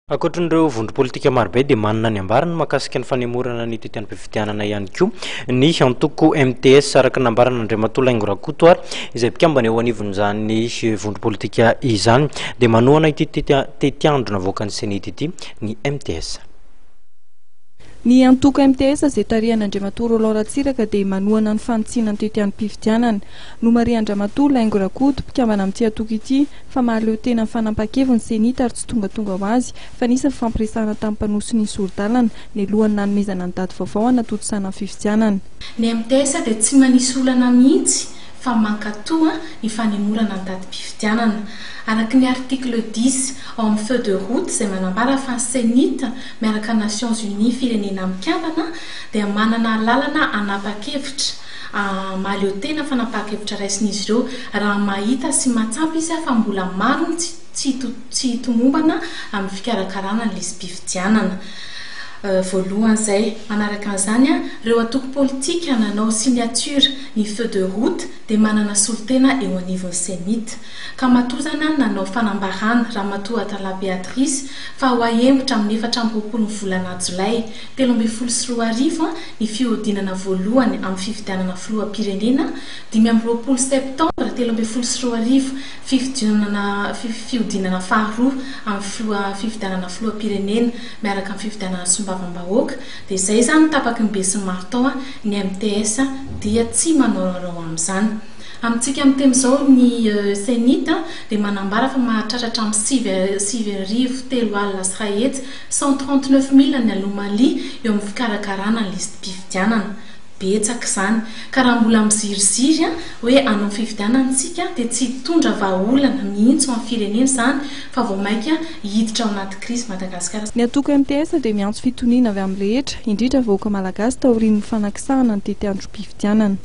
Ankoatran'ireo vondrom-politika marobe dia manana ny ambarany mahakasika ny fanemorana ny tetiandrom-pifidianana ihany koa ny antoko MTS araka ny nambaran'Andriamatoa Laingo Rakoto ary izay mpikambana eo anivon'izany vondrom-politika izany dia manohana ity tetiandro navoakan'ny Cenit ity ny MTS. Ny antoko MTS izay tarihan'Andriamatoa Roland Ratsiraka dia manohana ny fanitsiana ny tetiandrom-pifidianana. Nomarihan-dRamatoa Laingo Rakoto, mpikambana amin'ity antoko ity, fa mahaleo tena ny fanampahan-keviny ny Cenit ary tsy tongatonga ho azy fa nisy ny fifampiresahana tamin'ny mpanohy sy ny sori-dalana nialohan'ny nanomezana ny daty vaovao hanatontosana ny fifidianana. Ny MTS dia tsy manisy olana mihitsy fa mankatoa ny fanemorana ny datim-pifidianana. Araka ny article dix ao amin'ny feuille de route izay manambara fa ny Cenit miaraka Nations Unies Firenena Mikambana dia manana alalana hanapa-kevitra mahaleo tena fanapahan-kevitra raisin'izy ireo raha mahita sy mahatsapa izy fa mbola maro ny tsy tsy tomombana amin'ny fikarakarana ny lisi-pifidianana. Voalohany izay. Manaraka an'izany, ireo antoko politika nanao signature ny feuille de route dia manana solontena eo anivon'ny Cenit. Ka matoa izany nanao fanambarana Ramatoa Atallah Béatrice fa ho ahemotra amin'ny 24 ny volana jolay 2013 ny fihodinana voalohany amin'ny fifidianana filoham-pirenena, 25 septambra 2013 fifidianana fihodinana faharoa amin'ny filoha fifidianana filoham-pirenena miaraka amin'ny fifidianana solombavambahoaka, dia izay izany no tapaky ny besinimaro tao, ny MTS dia tsy manao raorao amin'izany. Amintsika miteny izao ny Cenit dia manambara fa mahatratra hatramin'ny sivy 390, 139 000 ny anomalie eo amin'ny fikarakarana ny lisi-pifidianana. Betsaka izany. Ka raha mbola miziriziry hoe hanao fifidianana isika dia tsy hitondra vahaolana mihitsy ho an'ny firenena izany fa vao mainka hiditra ao anaty krizy Madagasikara. Ny antoko MTS dia miantso fitoniana avy amin'ny rehetra, indrindra vahoaka malagasy taorian'ny fanakisahana ny tetiandrom-pifidianana.